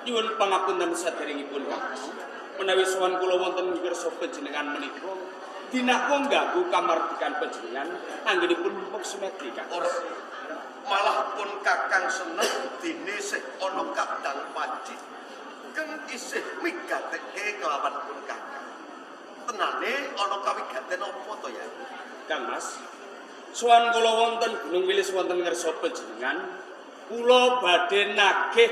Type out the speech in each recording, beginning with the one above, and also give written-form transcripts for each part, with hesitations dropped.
Nyuwun pangapunten saderengipun Kang Mas. Menawi sowan kula wonten ngarsa panjenengan menika dinakwa ngganggu kamardikan panjenengan anggenipun mumpung semedi Kang. Ora. Malah pun kakang seneng dene sih ana kadang panji. Keng isih migateke kelawan pun kakang. Tenane ana kawigaten apa to ya? Kang Mas, sowan kula wonten Gunung Wilis wonten ngarsa panjenengan, kula badhe nagih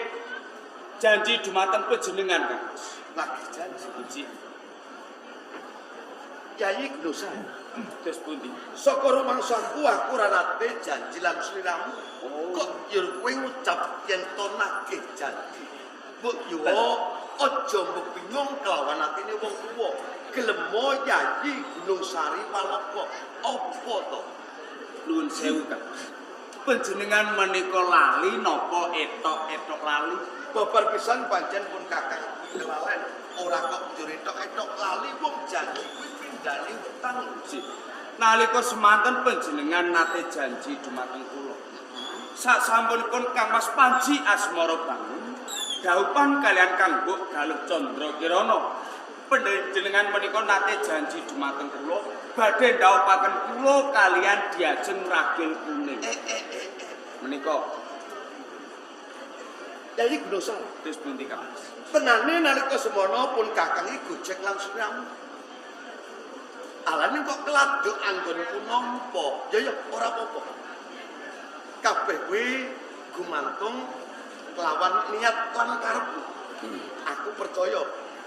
janji dumateng panjenengan Kang Mas. Nagih janji. Inggih, Yayi Gunung. Terus pundi? Saka rumangsaku aku ora nate janji lan sliramu. Oh. Kok ya kowe ngucap yen to nagih janji. Mbok yo aja mbok bingung kelawan atine wong tuwa. Gelemo Yayi Gunung Sari Paloka. Apa to? Nuwun sewu Kang Mas. Panjenengan menika lali napa etok-etok lali? Babar pisan pancen pun kakang kelalen. Ora kok njur etok-etok lali wong janji kuwi pindhane utang. Nggih. Nalika semanten panjenengan nate janji dumateng kula. Sak sampunipun Kang Mas Panji Asmara Bangun, dhaupan kalian Kang Mbok Galuh Candra Kirana. Panjenengan menika nate janji dumateng kula badhe ndhaupaken kula kalian Diajeng Ragil Kuning. Menika Yayi Gunung Sari. terus pundi Kang Mas? Tenane nalika semono pun kakang iki gojek lan sliramu. Alane kok keladuk anggonku nampa. Ya ya ora apa-apa. Kabeh kuwi gumantung kelawan niat lan karepmu. Aku percaya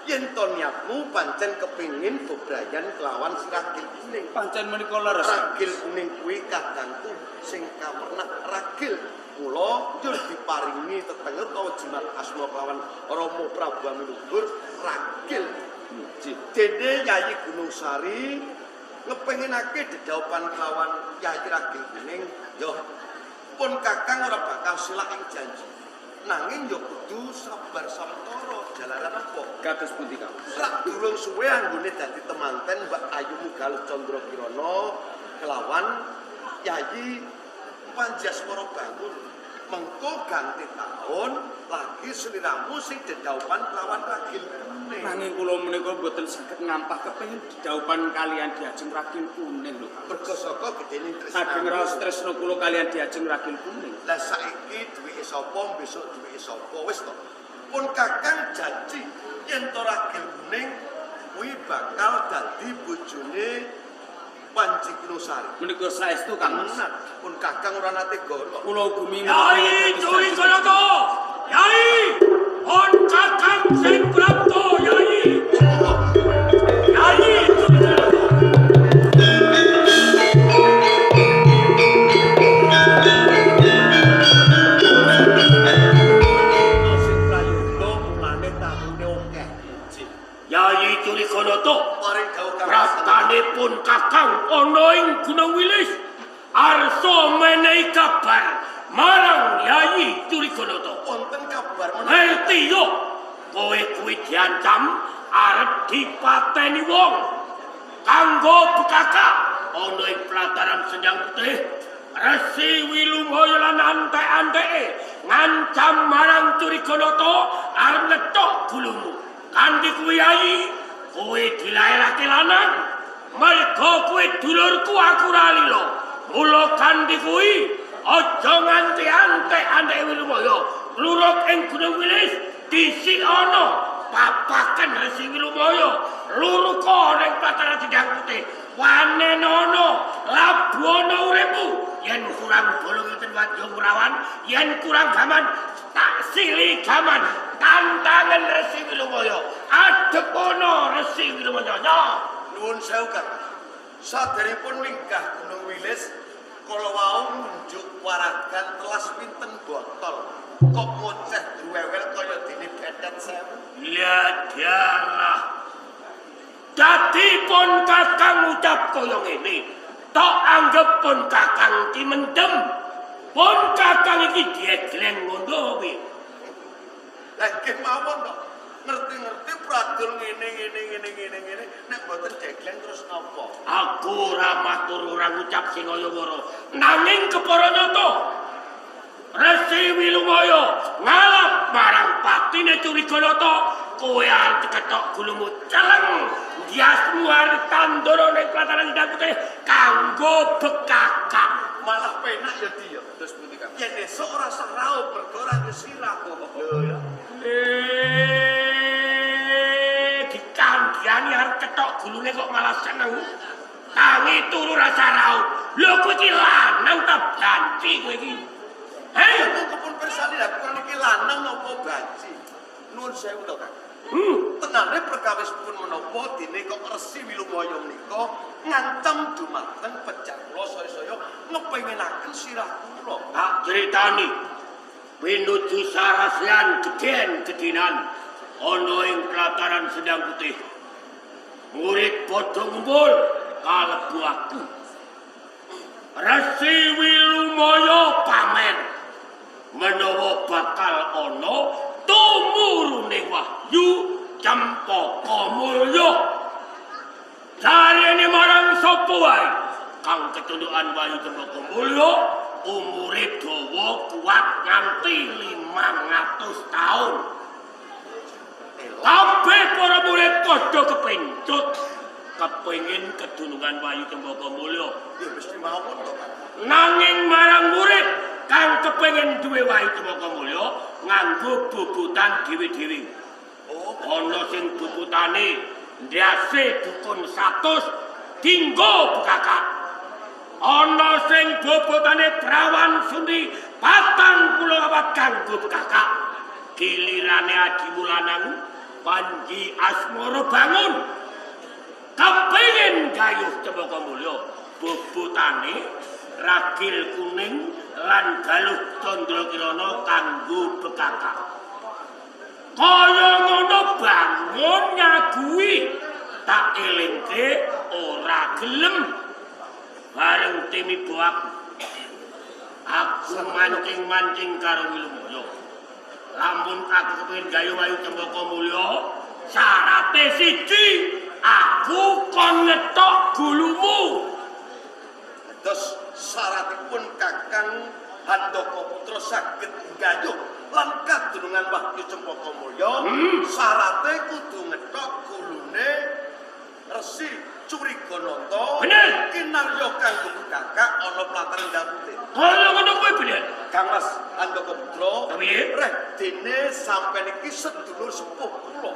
yen to niatmu pancen kepingin bebrayan kelawan si Ragil Kuning. Pancen menika leres. Ragil Kuning kuwi kadangku sing kapernak ragil. Kula njur diparingi tetenger utawa jimat asma kelawan Rama Prabu Amiluhur Ragil. Nggih. Dene Yayi Gunung Sari ngepenginake dedhaupan kelawan Yayi Ragil Kuning, yo pun kakang ora bakal silak ing janji. Nanging yo kudu sabar samtara jalaran apa? Kados pundi Kang Mas? Rak durung suwe anggone dadi temanten Mbak Ayu Galuh Candra Kirana kelawan Yayi Panji Asmara Bangun. Mengko ganti tahun lagi sliramu sing dedhaupan kelawan Ragil Kuning. Nanging kula menika mboten saged ngampah kepengin dhaupan kalian Diajeng Ragil Kuning lho. Kang. Mergo saka gedene Saking raos tresnamu. tresna kula kalian Diajeng Ragil Kuning. Lah saiki duwike sapa, besok duwike sapa, wis to. Pun kakang janji yen to Ragil Kuning kuwi bakal dadi bojone Panji Gunung Sari. Menika saestu Kang Mas. Temenan, pun kakang ora nate golok. Kula gumi Yai Curiganata! Yai! Pun kakang sing prapta Yai! Yai Curiganata! Sing prayoga mulane tamune akeh. Yai Curiganata! Paring dawuh Kang Pratanipun kakang ana ing Gunung Wilis arsa menehi kabar marang Yai Curiganata. Wonten kabar menapa? Ngerti yo, kowe kuwi diancam arep dipateni wong kanggo bekakak ana ing pelataran Senjang Putih. Resi Wilumaya lan antek-anteke ngancam marang Curiganata arep nethok gulumu. Kanthi kuwi Yai, kowe dilairake lanang. Merga kowe dulurku aku ora lila. Mula kanthi kuwi aja nganti antek-anteke Wilumaya ngluruk ing Gunung Wilis dhisik ana papaken Resi Wilumaya luruka ning pelataran Senjang Putih. Wanenono labuana uripmu. Yen kurang bolong enten wadya Kurawan, yen kurang gaman tak sili gaman. Tantangan Resi Wilumaya. Adepono Resi Wilumaya. Nyo. Nuwun sewu Kang. Saderengipun minggah Gunung Wilis kala wau ngunjuk waragan telas pinten botol. Kok ngoceh druwewel kaya dene betet sewu. Lah dialah. Dadi pun kakang ngucap kaya ngene. Tok anggep pun kakang ki mendem. Pun kakang iki diegleng ngono piye? Lah nggih mawon to. Ngerti-ngerti pradul ngene ngene ngene ngene ngene nek mboten degleng terus napa? Aku ora matur ora ngucap sing kaya wara. Nanging kepara nyata Resi Wilumaya ngalap marang patine gulune Curiganata, kowe arep diketok gulumu celeng. Ndiasmu arep tandoro ning pelataran Sendang Putih kanggo bekakak. Malah penak ya Di ya. Terus pundi Kang? Yen esuk ora usah raup mergo ora sirah. Lho ya. Dikandhani arep ketok gulune kok malah seneng. Tangi turu rasa raup. Lho kowe iki lanang ta banci kowe iki? Hei, Mung kepun pirsani lha kula niki lanang napa banci? Nuwun sewu to, Kang. Tenane perkawis pun menapa dene kok Resi Wilumaya menika ngancam dumateng pejah kula saya-saya ngepenginaken sirah kula. Tak critani. Pinuju sarasian geden gedinan ana ing pelataran Sendang Putih. Murid padha ngumpul kalebu aku. Resi Wilumaya pamer menawa bakal ana tumurune wahyu Cempaka Mulya. Jarene marang sapa wae kang ketundukan wahyu Cempaka Mulya umure dawa kuat nganti 500 taun. Kabeh para murid padha kepencut kepengin kedunungan wahyu Cempaka Mulya. Ya mesti mawon to, Kang. Nanging marang murid kang kepengin duwe wahyu Cempaka Mulya nganggo bubutan dhewe-dhewe. Oh, Ana sing bubutane ndase dukun 100 dinggo bekakak. Ana sing bubutane prawan sundi 44 kanggo bekakak. Gilirane adimu lanang Panji Asmara Bangun kepengin gayuh Cempaka Mulya, bubutane ragil kuning lan galuh Candra Kirana kanggo bekakak. Kaya ngono Bangun nyaguhi tak elingke ora gelem. Bareng timiba aku. Aku mancing-mancing karo Wilumaya. Lamun aku kepengin gayuh wahyu Cempaka Mulya, syarate siji, aku kon ngetok gulumu. Terus syaratipun Kakang Handaka Putra saged nggayuh lan kadunungan wahyu Cempaka Mulya, syarate kudu ngetok gulune Resi Curiganata. Bener. Kinarya kanggo bekakak ana pelataran Sendang Putih. Kaya ngono kuwi bener. Kang Mas Handaka Putra, Piye? reh dene sampeyan iki sedulur sepuh kula.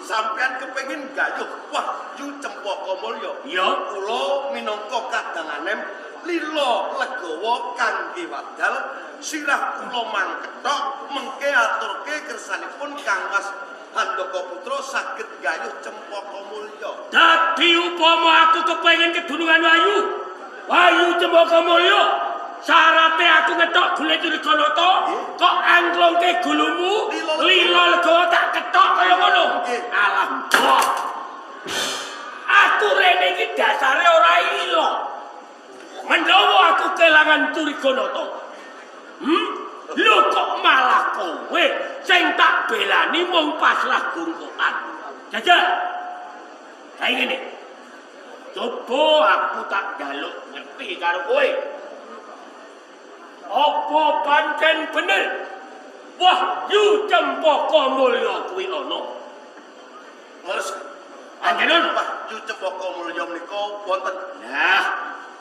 Sampeyan kepengin gayuh wahyu Cempaka Mulya. Iya. Kula minangka kadanganem lila legawa kangge wadal sirah kula mangkethok mengke aturke kersanipun Kang Mas Handaka Putra saged gayuh Cempaka Mulya. Dadi upama aku kepengin kedunungan wahyu, wahyu Cempaka Mulya, syarate aku ngetok gule Curiganata, kok angklungke gulumu, lila legawa tak ketok kaya ngono. Alah, mbok. Aku rene iki dasare ora ila. Menawa aku kelangan Curiganata. Lho kok malah kowe sing tak belani mung pasrah gungkokan. Jajal. Kayak ngene. Coba aku tak njaluk ngerti karo kowe. Apa pancen bener wahyu Cempaka Mulya kuwi ana? Leres. Panjenengan Wahyu Cempaka Mulya menika wonten. Nah,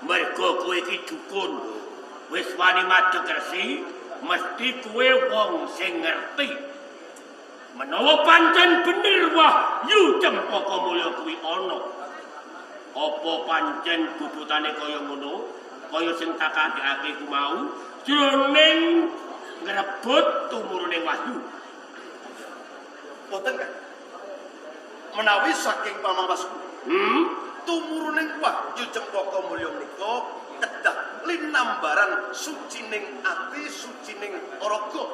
mergo kowe iki dukun. Wis wani madheg resi, mesti kowe wong sing ngerti. Menawa pancen bener wahyu Cempaka Mulya kuwi ana. Apa pancen bubutane kaya ngono? Kaya sing tak kandhakake ku mau, jroning ngrebut tumurune wahyu. Boten, Kang. Menawi saking pamawasku, tumuruning wahyu Cempaka Mulya menika kedah linambaran sucining ati, sucining raga.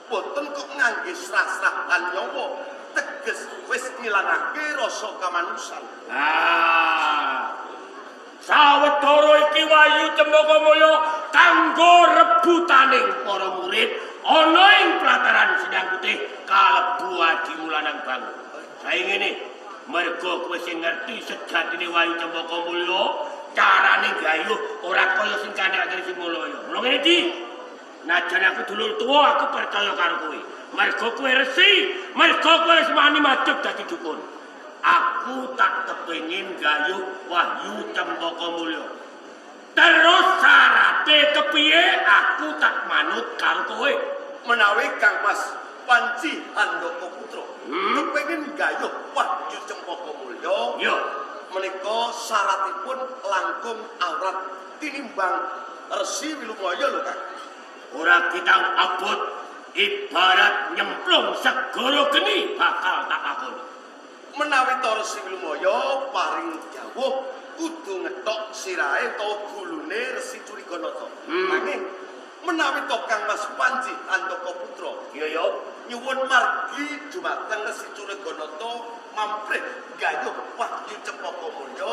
Boten kok ngangge srah-srahan nyawa, teges wis ngilangake rasa kamanusan. Ah. Sawetara iki wahyu Cempaka Mulya kanggo rebutaning para murid ana ing pelataran Sendang Putih kalebu adimu lanang Bangun. Saiki ngene, mergo kowe sing ngerti sejatine wahyu Cempaka Mulya, carane gayuh ora kaya sing kandhakake sing mulya. Mula ngene Di. Najan aku dulur tuwa, aku percaya karo kowe. Mergo kowe resi, mergo kowe wis wani madhep dadi dukun. Aku tak kepengin gayuh Wahyu Cempaka Mulya. Terus syarate kepiye aku tak manut karo kowe. Menawi Kang Mas Panji Handaka Putra kepengin gayuh Wahyu Cempaka Mulya, Yo, menika syaratipun langkung awrat tinimbang Resi Wilumaya lho Kang. Ora kitang abot ibarat nyemplung segara geni bakal tak lakoni. Menawi ta Resi Wilumaya paring dawuh kudu ngethok sirahe utawa gulune Resi Curiganata. Nanging menawi ta Kang Mas Panji Handaka Putra Yo yo, nyuwun margi dumateng Resi Curiganata mamprih gayuh Wahyu Cempaka Mulya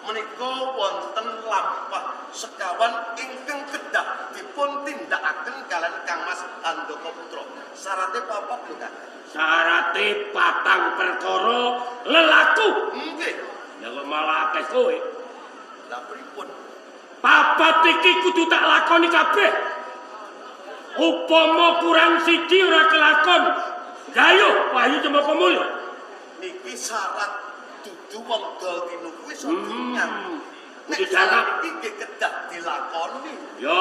menika wonten lampah sekawan ingkang kedah dipun tindakaken kalian Kang Mas Handaka Putra. Syarate papat lho Kang. Syarate patang perkara lelaku. Nggih. Ya kok malah akeh kowe. Lah pripun? Papat iki kudu tak lakoni kabeh. Upama kurang siji ora kelakon, gayuh Wahyu Cempaka Mulya. Niki syarat dudu wong dol tinuku iso dinyang. Nek Kudu syarat iki nggih kedah dilakoni. Yo,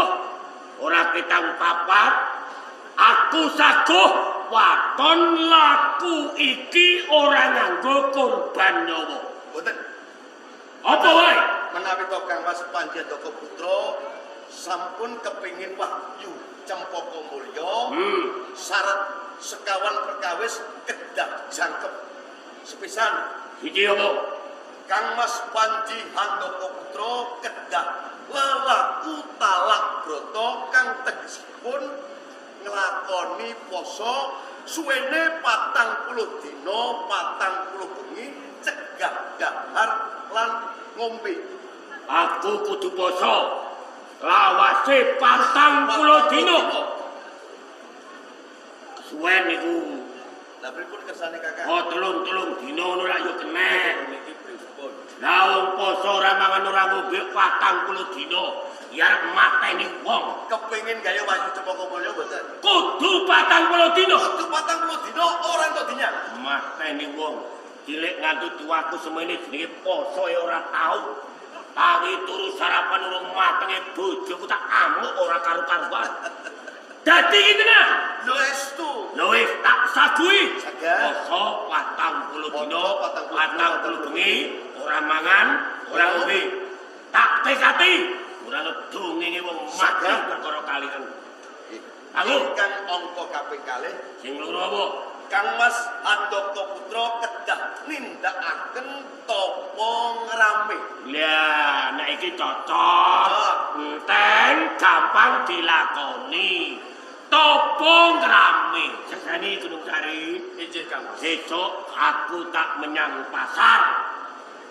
ora ketang papat. Aku saguh waton laku iki ora nganggo korban nyawa. Mboten. Apa wae? Menawi to Kang Mas Panji Handaka Putra sampun kepingin Wahyu Cempaka Mulya, syarat sekawan perkawis kedah jangkep. Sepisan Siji apa? Kang Mas Panji Handaka Putra kedah lelaku talak brata kang tegesipun nglakoni poso suwene 40 dina 40 bengi cegah dahar lan ngombe. Aku kudu poso lawase 40 dina. Suwen niku. Lah pripun kersane Kakang? Oh, telung-telung dina ngono lak yo kenek. Niki pripun? Lah wong poso ora mangan ora ngombe 40 dina, ya arep mateni wong. Kepengin gaya Wahyu Cempaka Mulya mboten? Kudu 40 dina. Kudu 40 dina ora entuk dinyang. Mateni wong. Cilik nganti tuaku semene jenenge poso ya ora tau. Tangi turu sarapan urung matenge bojoku tak amuk ora karu-karuan. Dadi iki tenan. Lho estu. Lho wis tak sagui. Saged. Poso 40 dina, Poso 40 40 bengi, ora mangan, ora ngombe. Tak tekati, ora ngedongenge wong mati Saged. perkara kalian. Aku Ingkang angka kaping kalih sing loro apa? Kang Mas Handaka Putra kedah nindakaken tapa ngrame. Lah, nek iki cocok. Enten gampang dilakoni. Topo ngrame. Sesani Gunung Sari. Injih Kang Mas. Besok aku tak menyang pasar.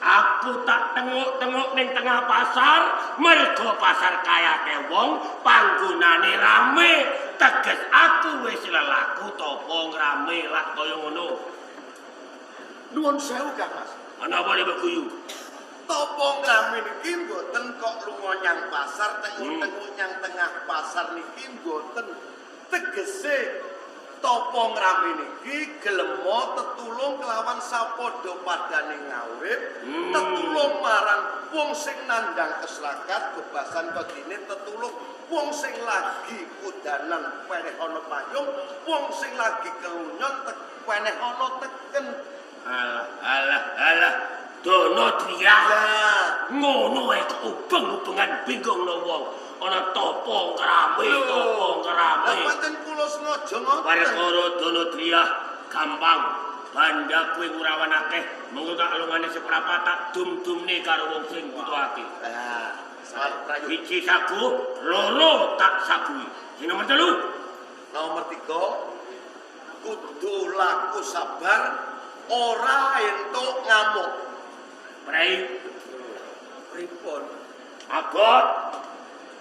Aku tak tengok-tengok ning tengah pasar, mergo pasar kaya wong, panggonane rame. Teges aku wis lelaku topo ngrame lak kaya ngono. Nuwun sewu Kang Mas. Ana apa nek guyu? Tapa ngrame niki mboten kok lunga nyang pasar, tenguk-tenguk nyang tengah pasar niki mboten. Tegese tapa ngrame niki gelemo tetulung kelawan sapadha padane ngawit, tetulung marang wong sing nandhang kesrakat bebasan wedine, tetulung wong sing lagi kudanan peneh ana payung, wong sing lagi kelunyon peneh ana teken. Alah, alah, alah. Dono driyah. Lah, Ngono wae kok ubeng-ubengan bingung wong. Ana tapa ngrame, tapa ngrame. Lah pancen kula sengaja ngoten. Perkara dono driyah gampang. Banda kuwi ngurawan akeh, mengko tak lungane seprapat tak dum-dumne karo wong sing butuhake. Lah, salah prayu. Siji sagu, loro tak sagui. Sing nomor 3, Nomor 3, kudu laku sabar, ora entuk ngamuk. Prei Pripun? abot.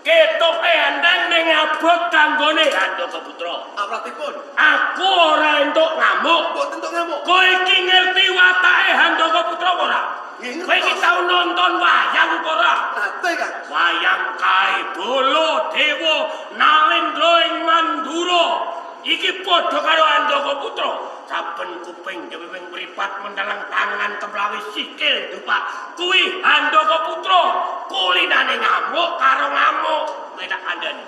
Ketoke enteng ning abot kanggone Handaka Putra. Awratipun Aku ora entuk ngamuk. mboten entuk ngamuk. Kowe iki ngerti watake Handaka Putra ora? Nggih, Kowe iki tau nonton wayang apa ora? Nate, Kang. Wayang kae Bala Dewa Nalendra ing Mandura. Iki padha karo Handaka Putra. Saben kuping dhewe wing mripat mentelang tangan kemlawi sikil dupak. Kuwi Handaka Putra. Kulinane ngamuk karo ngamuk. Kowe tak kandhani.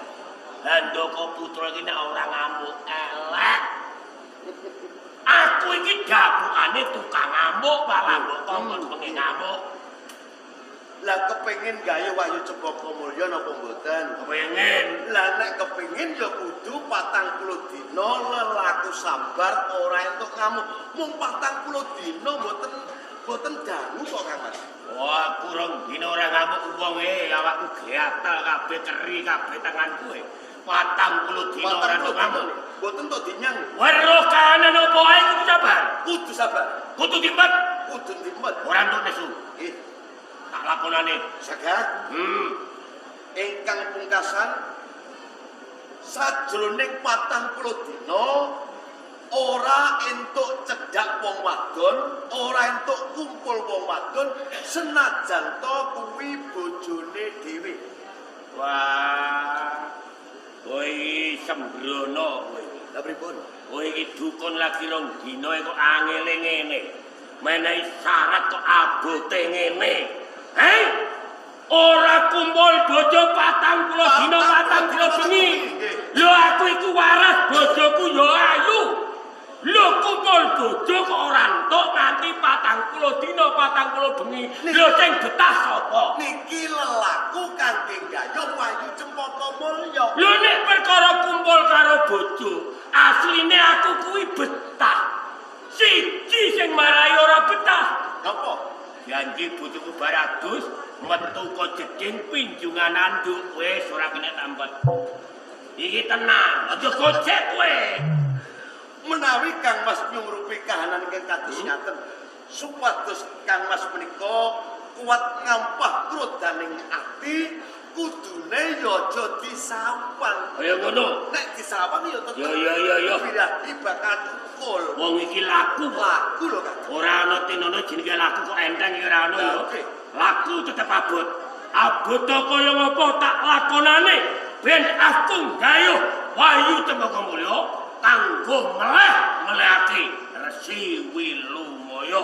Handaka Putra iki nek ora ngamuk elek. Aku iki dapukane tukang ngamuk malah mbok kongkon pengen ngamuk. Lah kepengin gawe Wahyu Cempaka Mulya napa mboten? Kepengin. Lah nek kepengin ya kudu 40 dina lelaku sabar ora entuk ngamuk. Mung 40 dina mboten dangu kok Kang Mas. Wah, aku rong dina ora ngamuk wong e, awakku gatel kabeh keri kabeh tanganku e. 40 dina ora entuk ngamuk. Mboten tok dinyang. Weruh kahanan apa ae kudu sabar. Kudu sabar. Kudu timpet. Kudu timpet. Ora entuk nesu. Nggih. Tak lakonane. Saged. Ingkang pungkasan sajroning 40 dina ora entuk cedhak wong wadon, ora entuk kumpul wong wadon senajan to kuwi bojone dhewe. Wah. Kowe iki sembrono kowe iki. Lah pripun? Kowe iki dukun lagi rong dina kok angele ngene. Menehi syarat kok abote ngene. Hei? Ora kumpul bojo 40 dina 40 bengi. Lho aku iku waras, bojoku ya ayu. Lho kumpul bojo kok ora entuk nganti 40 dina 40 bengi. Lho sing betah sapa? Niki lelaku kangge gayuh Wahyu Cempaka Mulya. Lho nek perkara kumpul karo bojo, asline aku kuwi betah. Siji sing marai ora betah. Napa? Janji bojoku baradus metu kok jeding pinjungan anduk wis ora kena tampet. Iki tenang, aja gojek kowe. Menawi Kang Mas nyungrupi kahanan ingkang kados ngaten, supados Kang Mas menika kuat ngampah krodaning ati, kudune ya aja disawang. Kaya ngono. Nek disawang ya tetep. Ya. Birahi bakal tukul. Wong iki laku. Laku lho Kang. Ora ana tinono jenenge laku kok enteng ya ora ana ya. Laku tetep abot. Abot kaya ngapa tak lakonane ben aku gayuh Wahyu Cempaka Mulya kanggo meleh melehake Resi Wilumaya.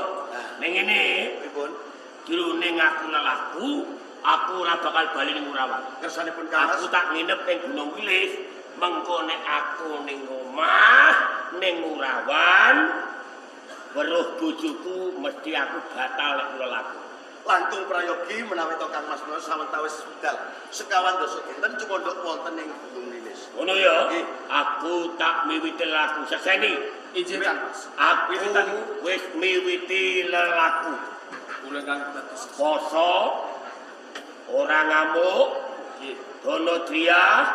Ning ngene pripun? Jroning aku lelaku, aku ora bakal bali ning Ngurawan. Kersanipun Kang Mas. Aku tak nginep ning Gunung Wilis, mengko nek aku ning omah ning Ngurawan weruh bojoku mesti aku batal nek lelaku. Langkung prayogi menawi to Kang Mas menawa sawetawis wekdal sekawan dasa dinten cumandhak wonten ing Gunung Wilis. Ngono ya? Aku tak miwiti lelaku seseni. Injih Kang Mas. Aku wis miwiti lelaku. Kula kang dados poso, ora ngamuk, dono driyah,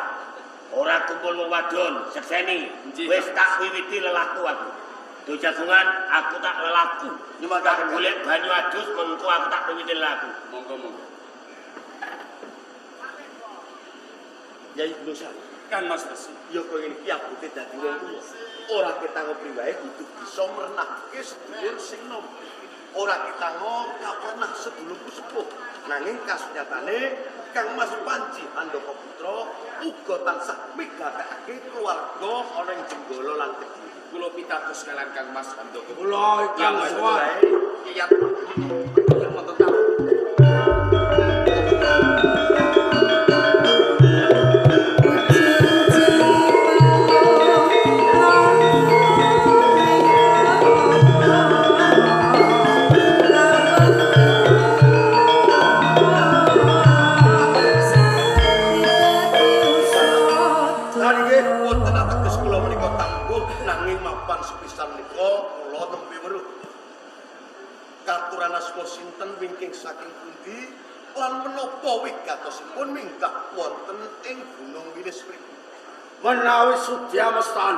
ora kumpul wong wadon, sekseni. Wis tak wiwiti lelaku aku. Do jagongan aku tak lelaku. Nyumanggaken golek banyu adus mengko aku tak wiwiti lelaku. Monggo monggo. Yai Gunung. Kang Mas Resi. Ya kok ngene iki abote dadi wong tuwa. Ora ketango priwae kudu bisa mrenahke sedulur sing nom. Ora ketango kapernah sedulurku sepuh. Nanging kasunyatane Kang Mas Panji Handaka Putra uga tansah migatekake keluarga ana ing Jenggala lan Kediri. Kula pitados kalian Kang Mas Handaka. Kula ingkang suwun. Kiyat. Wonten tamu. Sinten wingking saking pundi lan menapa wigatosipun minggah wonten ing Gunung Wilis mriki. Menawi sudya mestan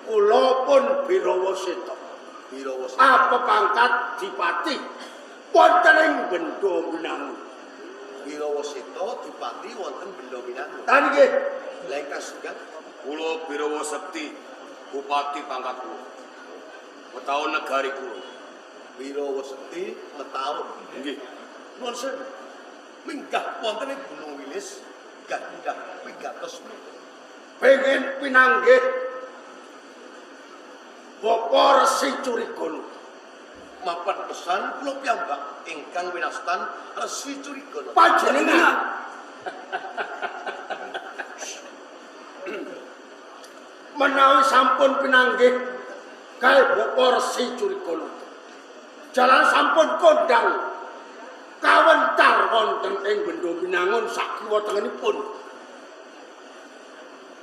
kula pun Birawa Seta. Birawa Seta. Apa pangkat dipati wonten ing Benda Binangun. Birawa Seta dipati wonten Benda Binangun. Ta nggih. Lha ingkang setunggal kula Birawa Sekti, bupati pangkat kula. Metaun negari kula. Birawa Sekti metaun. Nggih. Nuwun sewu. Minggah wonten ing Gunung Wilis gadah wigatos menika. Pengen pinanggih Bapak Resi Curigono. Mapan pesan kula piyambak ingkang winastan Resi Curigono. Panjenengan menawi sampun pinanggih kalih Bapak Resi Curigono. Jalan sampun kondang kawentar wonten ing Bendo Binangun sakiwa tengenipun.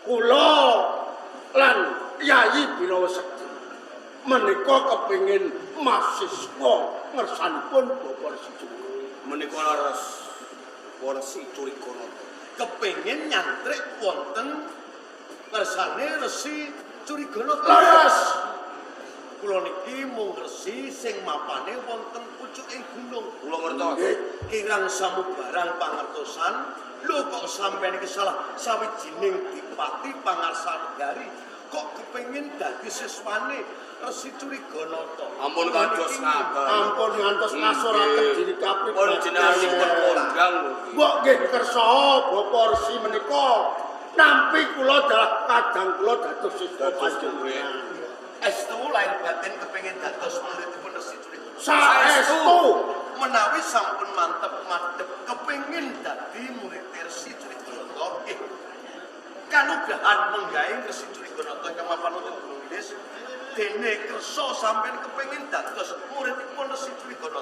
Kula lan Yayi Birawa Sekti menika kepengin mahasiswa ngersanipun Bapak Resi Curigono. Menika leres Resi Curigono. Kepengin nyantrik wonten ngersane Resi Curigono. Leres. Kula niki mung resi sing mapane wonten pucuking gunung. Kula ngertos. Kirang samubarang pangertosan, lho kok sampeyan iki salah sawijining dipati pangarsa negari, kok kepengin dadi siswane Resi Curigono to. Ampun kados ngaten. Ampun ngantos ngasoraken diri kapribadene. Pun jenenganipun kondang lho. Mbok nggih kersa Bapak Resi menika nampi kula dalah kadang kula dados siswa panjenengan. Estu lahir batin kepengin dados muridipun Resi Curigono. Saestu menawi sampun mantep madhep kepengin dadi murid Resi Curigono nggih. Kanugrahan menggae Resi Curigono ingkang mapan wonten Gunung Wilis, dene kersa sampeyan kepengin dados muridipun Resi Curigono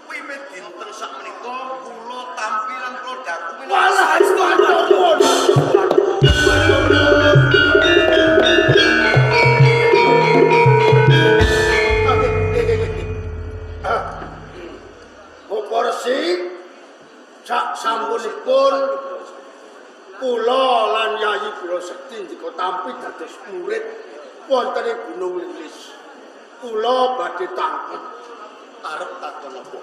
wiwit dinten sakmenika kula tampi lan kula daku minangka saestu nuwun. Bapak Resi sak sampunipun kula lan Yayi Birawa Sekti ndika tampi dados murid wonten ing Gunung Wilis. Kula badhe tanglet arep takon apa?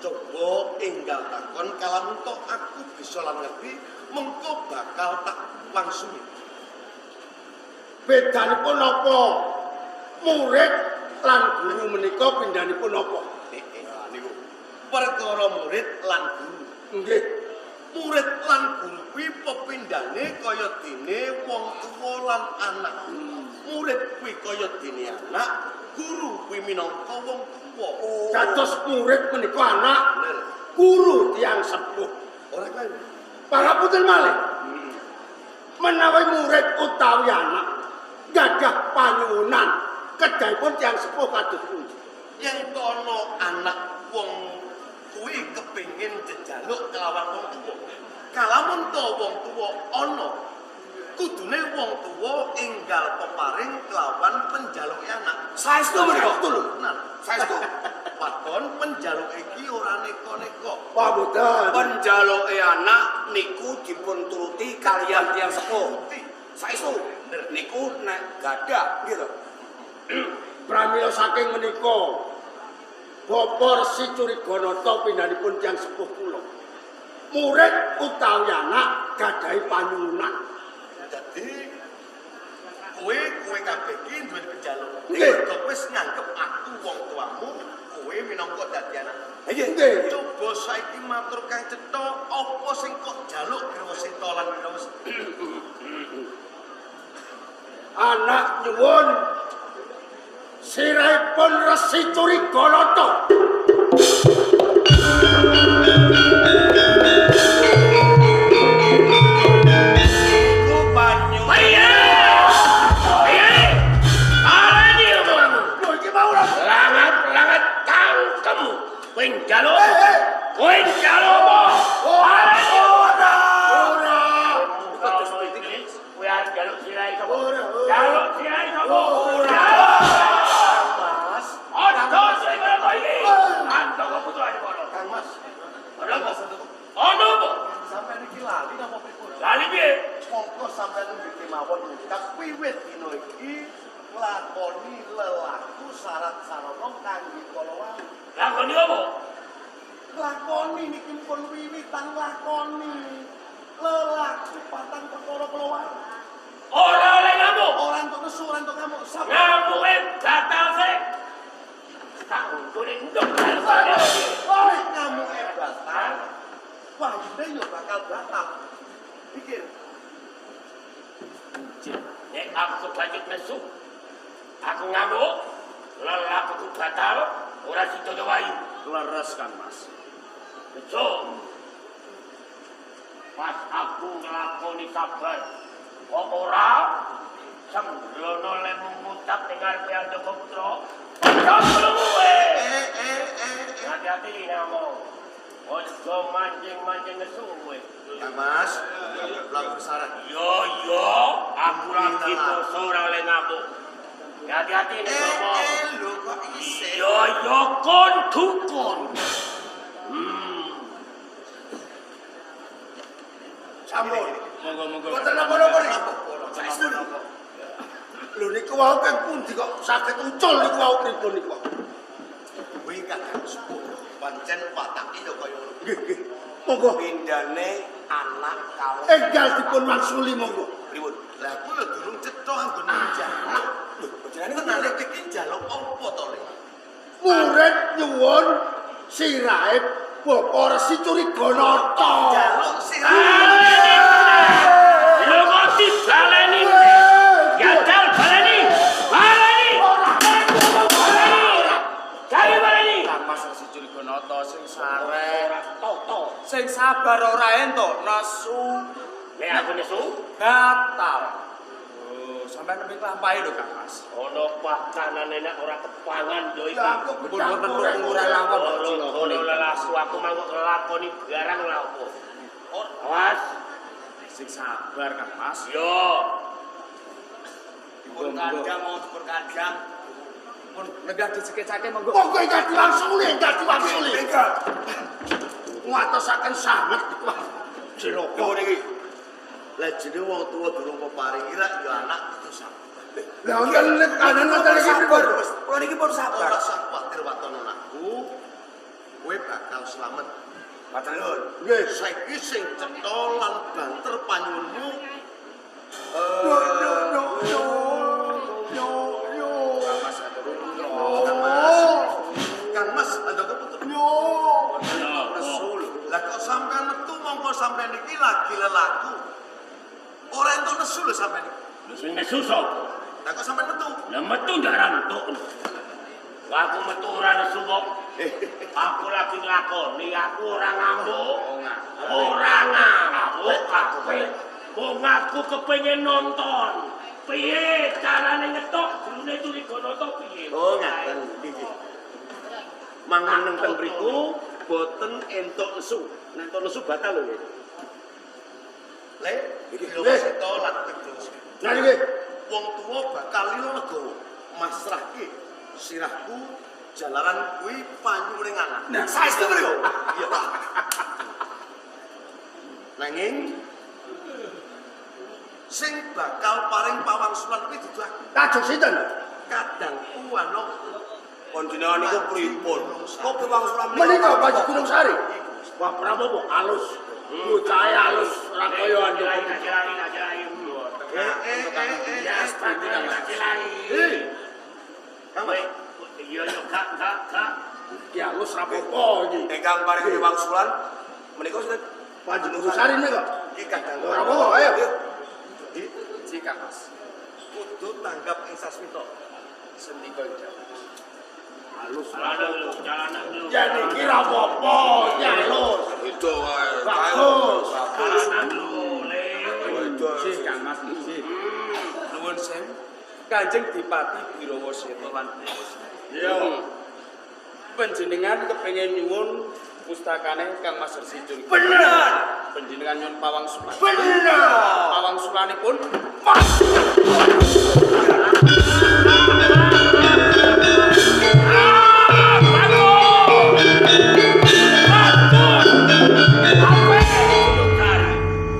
Coba enggal takon kalamun tok aku bisa lan ngerti mengko bakal tak wangsuli. Bedanipun napa? Murid lan guru menika pindhanipun napa? Niku perkara murid lan guru. Nggih. Murid lan guru kuwi pepindhane kaya dene wong tuwa lan anak. Murid kuwi kaya dene anak, guru kuwi minangka wong tuwa. Dados murid menika anak, guru tiyang sepuh. Ora kan. Pangapunten malih. Menawi murid utawi anak gadah panyuwunan kedahipun tiyang sepuh kados pundi? Yen tono anak wong kuwi kepengin jejaluk kelawan wong tuwa. Kalamun to wong tuwa ana, kudune wong tuwa enggal peparing kelawan penjaluke anak. Saestu menika. Tenan. Saestu. Waton penjaluke iki ora neko-neko. Wah mboten. Penjaluke anak niku dipun turuti kaliyan tiyang sepuh. Saestu niku nek gadah nggih to. Pramila saking menika Bapak Resi Curiganata pindhanipun tiyang sepuh kula. Murid utawi anak gadahi panyuwunan. Dadi kowe kabeh iki duwe penjaluk. Nggih. Kok wis nganggep aku wong tuamu, kowe minangka dadi anak. Nggih. Coba saiki matur kang cetha, apa sing kok jaluk Wirawaseta lan Wirawaseti? Anak nyuwun sirahipun Resi Curiganata. Niku banyu. Piye? Piye? Aleni omonganmu. Lho iki mau ora? Langat-langat tangkemmu. Kowe njaluk. Kowe njaluk apa? Aleni Ora. Ora. Kowe arep njaluk sirahe sapa? Ora. Njaluk sirahe sapa? Ora. Mas, Aja sing kaya iki. Andaka putra kono. Kang Mas. Ana apa? Ana apa? Sampeyan iki lali napa pripun? Lali piye? Mongko sampeyan nembe mawon ngucap wiwit dina iki nglakoni lelaku syarat sarana kangge kala wau. Lakoni apa? Nglakoni niki pun wiwitan nglakoni lelaku patang perkara kala wau. Ora oleh ngamuk. Ora entuk nesu, ora entuk ngamuk. Sampeyan Ngamuke batal sik. Tak untune nduk. ora ngamuke batal. Wahyune yo bakal batal. Pikir. Nek aku kebacut nesu. Aku ngamuk, lelakuku batal, ora sida wayu. Leres Kang Mas. Bejo. Pas aku nglakoni sabar, kok ora sembrono lemu ngucap ning ngarepe Andaka Putra. Aja krungu kowe. Hati-hati ngomong. Ojo mancing-mancing nesu kowe. Kang Mas, lagu sarah. Yo yo, aku lagi poso ora oleh ngamuk. Hati-hati nek ngomong. Lho kok isih. Yo yo kon dukun. Sampun. Monggo-monggo. Mboten napa-napa niki. Saestu niku. Lho niku wau keng pundi kok saged ucul niku wau pripun niku? Kuwi kadang sepuh. Pancen watake ya kaya ngono. Nggih, nggih. Monggo Pindane anak kawula. enggal dipun mangsuli monggo. Pripun? Lah aku lho durung cetha anggone njaluk. Lho, panjenengan tenane iki njaluk apa to, Le? Murid nyuwun sirahe Bapak Resi Curiganata. Njaluk sirah. Lho kok dibaleni? Gagal baleni. Baleni. Baleni. Cari baleni. Kang Mas Resi Curiganata sing sareh, Toto. sing sabar ora entuk nesu Nek aku nesu, batal. Oh, sampean nembe nglampahi lho Kang Mas. ana pakanane nek ora kepangan yo iki. Ya aku Pun wonten ukuran lawon kok cilaka Ono niku. lelaku aku mangkok nglakoni barang lha opo. Awas. Sing sabar Kang Mas. Yo. Dipun kandhang mau dipun kandhang. Pun nenggah dicekecake monggo. Monggo enggal diwangsuli, enggal diwangsuli. Nguatosaken sanget niku. Cilaka. Lho niki. Lah jenenge wong tuwa durung peparing ira ya anak kudu sabar. Lah wonten kanan wonten iki pripun? Kula niki pun sabar. Ora usah kuwatir waton anakku. Kowe bakal slamet. Matur nuwun. Nggih. Saiki sing cetha lan banter panyuwunmu Yo yo yo yo. Yo yo. Kang Mas atur Kang Mas. Kang Mas Andaka Putra. Yo. Nesu lho. Lah kok sampean metu mongko sampean iki lagi lelaku. Ora entuk nesu lho sampean iki. Sing nesu sapa? Lah kok sampean metu? Lah metu ndak rantuk. Aku metu ora nesu kok. Aku lagi nglakoni, aku ora ngamuk. Ora ngamuk aku. Wong aku kepengin nonton. Piye carane ngetok jurune Curiganata piye? Oh ngaten nggih. Mangan nang teng mriku boten entuk nesu. Nek entuk nesu batal lho nggih. Le, iki lho seto lan terus. Nah niki Wong tuwa bakal lilo legowo. Masrahke sirahku jalaran kuwi panyuwune anak. Nah, saestu mriku. Iya. Nanging sing bakal paring pawangsulan kuwi dudu aku. Kajeng sinten? Kadangku ana Panjenengan niku pripun? Kok piwangsulan Menika Panji Gunung Sari. Wah, Prabowo alus. Bocahe alus ora kaya Andaka. Eh. Kang Mas. Iya yo gak gak gak. Iki alus ra apa-apa iki. Ingkang paring piwangsulan menika sinten? Panji Gunung Sari nika. Iki kadangku Ora apa-apa, ayo. Si Kang Mas. kudu tanggap ing sasmita. Sendika jawab. Alus. Jalanan lho, jalanan lho. Ya niki ra apa-apa, iki alus. Itu wae. Bagus. Jalanan lho, le. Si Kang Mas nggih. Nuwun sewu. Kanjeng Dipati Birawaseta lan Birawaseta. Iya. Panjenengan kepengin nyuwun pustakane Kang Mas Resi Curiga. Bener. Panjenengan nyuwun pawangsulan. Bener. Pawangsulanipun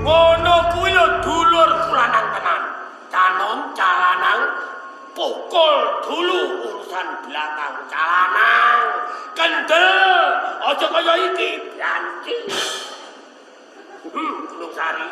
Ngono kuwi lho dulur lanang tenan. Canom calanang pukul dulu urusan belakang calanang. Kendel aja kaya iki banci. Gunung Sari.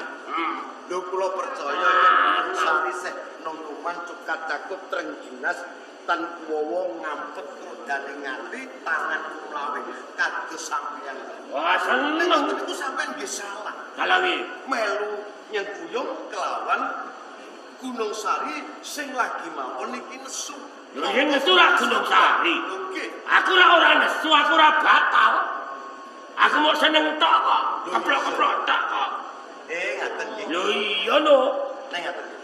Lho kula percaya yen Gunung Sari seh nongkuman cukat cakup trengginas tan kuwowo ngampet rodane nganti tangan kulawe kados sampeyan. Wah Ning seneng. ngoten niku sampeyan nggih salah. Salah wi. Melu nyengkuyung kelawan Gunung Sari sing lagi mawon niki nesu. Lho yen nesu ra Gunung Sari. Lho nggih. Aku ora ora nesu, aku ora batal. Aku mau seneng tok kok. Keplok-keplok tok kok. Ngaten nggih. Lho iya no. Ning ngaten nggih.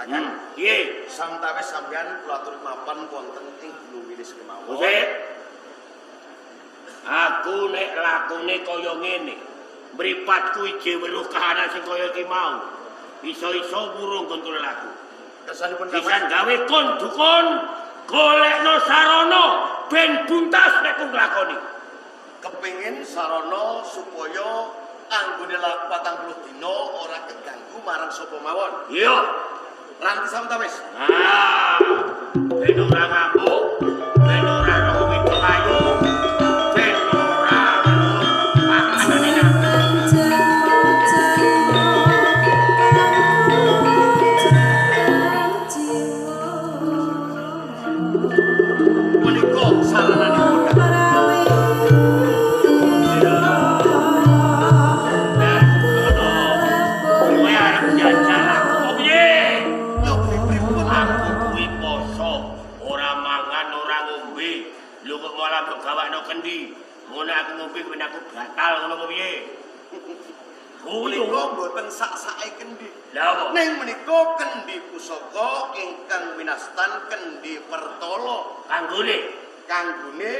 Kakang, Piye? Samtawis sampeyan kula atur mapan wonten ing Gunung Wilis kemawon. Sik. Aku nek lakune kaya ngene, mripatku ije weruh kahanan sing kaya iki mau. Iso-iso wurung kontrol aku. Kersanipun Bisa gawe kon dukun, golekno sarana ben buntas nek ku nglakoni. Kepengin sarana supaya anggone laku 40 dina ora keganggu marang sapa mawon. Iya. Ranti samtawis. Ah, ben ora ngamuk, ben ora roh wedok ayu, ben ora pakanane enak. Menika sarananipun Kowe arep jajal aku apa piye? Lho pripun? Aku kuwi poso, ora mangan, ora ngombe. Lho kok malah mbok gawakno kendi. Ngono aku ngombe ben aku batal ngono apa piye? Kuwi Menika mboten sak-sake kendi. Lha apa? Ning menika kendi pusaka ingkang winastan kendi pertala. Kanggone Kanggone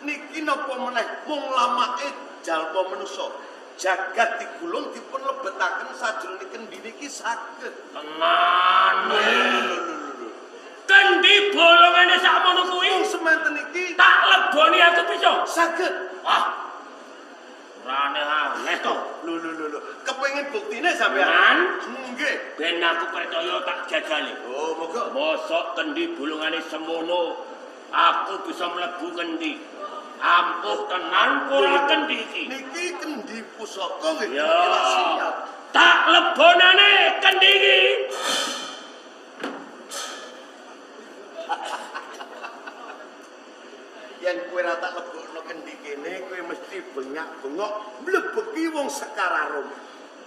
niki napa meneh mung lamake jalma manusa. Jagat digulung dipun lebetaken sajroning kendi niki saged. tenan. Kendi bolongane sakmono kuwi Mung semanten iki tak leboni aku bisa. saged. Wah. Ora aneh-aneh to. Lho lho lho lho, kepengin buktine sampean? Tenan? Nggih. Ben aku percaya tak jajale. Oh, monggo. Mosok kendi bolongane semono, aku bisa mlebu kendi. Ampuh tenan ora kendi iki. Niki kendi pusaka nggih Ya. siap. Tak lebonane kendi iki. Yen kowe ora tak lebokno kendi kene, kowe mesti bengak-bengok mlebeki wong Sekararum.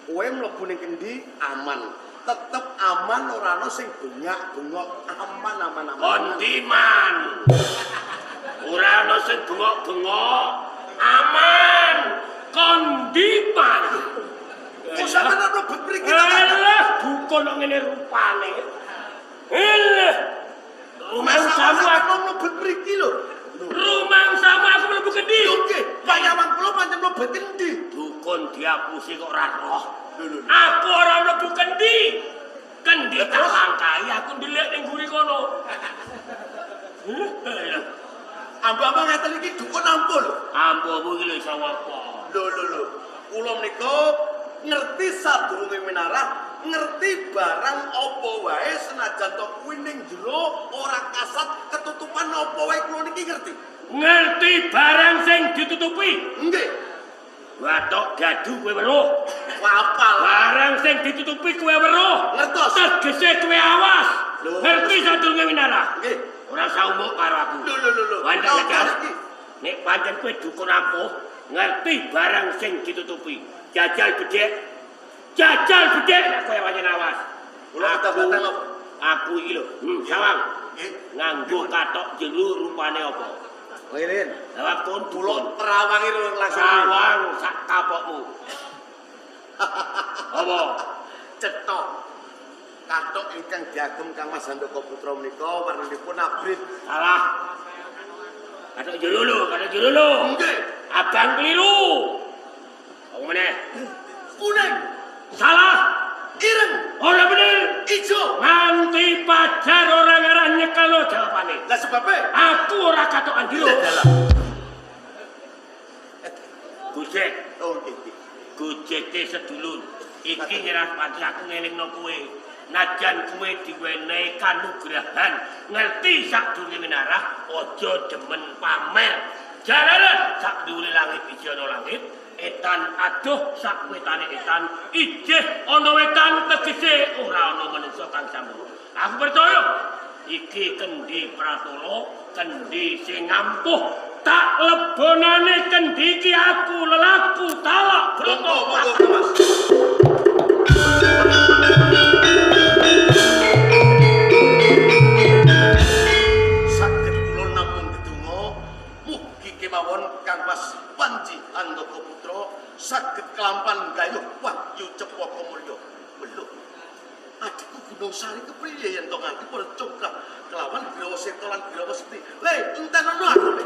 Kowe mlebu ning kendi aman. Tetep aman ora ana sing bengak-bengok, aman aman aman. Kondiman. Ora ana sing bengok-bengok. Aman. Kondiman. Kok sampeyan ora mlebet mriki ta? Alah, dukun kok ngene rupane. Alah. Rumangsamu aku, mlebet mriki lho. rumangsamu aku mlebu kendi. Lho nggih, panyawang kula pancen mlebet kendi. Dukun diapusi kok ora roh. Lho lho. Aku ora mlebu kendi. Kendi Lah, tak terus? langkahi aku ndelik ning guri kono. Alah, Ambang-ambang ngeten iki dukun ampuh lho. ampuhmu iki lho iso apa? Lho lho lho. Kula menika ngerti sadurunge winarah, ngerti barang apa wae senajan to kuwi ning jero ora kasat ketutupan apa wae kula niki ngerti. Ngerti barang sing ditutupi. Nggih. Watok gadu kowe weruh. Apal. Barang sing ditutupi kowe weruh. Ngertos. Tegese kowe awas. Lho. Ngerti sadurunge winarah. Nggih. Ora usah umuk karo aku. Lho lho lho lho. Wandel Napa tegar. iki? Nek pancen kowe dukun ampuh, ngerti barang sing ditutupi. Jajal bedhek. Jajal bedhek nek kowe pancen awas. Kula ketabatan apa? Aku iki lho, sawang. Nggih. Nganggo katok jero rupane apa? Ngene. Jawab kon Kula dukun. terawangi lho langsung. Sawang sak kapokmu. Apa? Cetok. Kathok ingkang diagem Kang Mas Handaka Putra menika warnanipun abrit. Salah. Katok jero lho, katok jero lho. Nggih. Abang keliru. Apa meneh? Kuning, Salah. ireng, Ora bener. ijo. Nganti pacar ora ngarah nyekelo jawabane. Lah sebabe Aku ora katokan jero. Dalah. Gojek, Oh nggih. nggih. gojeke sedulur. Iki nyerat pati aku ngelingno kowe. Najan kowe diwenehi kanugrahan, ngerti sadurunge winarah, aja demen pamer. Jalaran sak dhuwure langit ijih ana langit, etan adoh sak wetane etan, ijih ana wetan tegese ora ana manungsa kang sambung. Aku percaya iki kendi pratala, kendi sing ampuh. Tak lebonane kendi iki aku lelaku talak Monggo, broto. monggo Kang Mas. kemawon Kang Mas Panji Andaka Putra saged kelampan gayuh wahyu cepaka mulya. Lho. Adikku Gunung Sari kepriye yen to nganti padha congkrah kelawan Birawa Seta lan Birawa Sekti. Le, entenono aku le.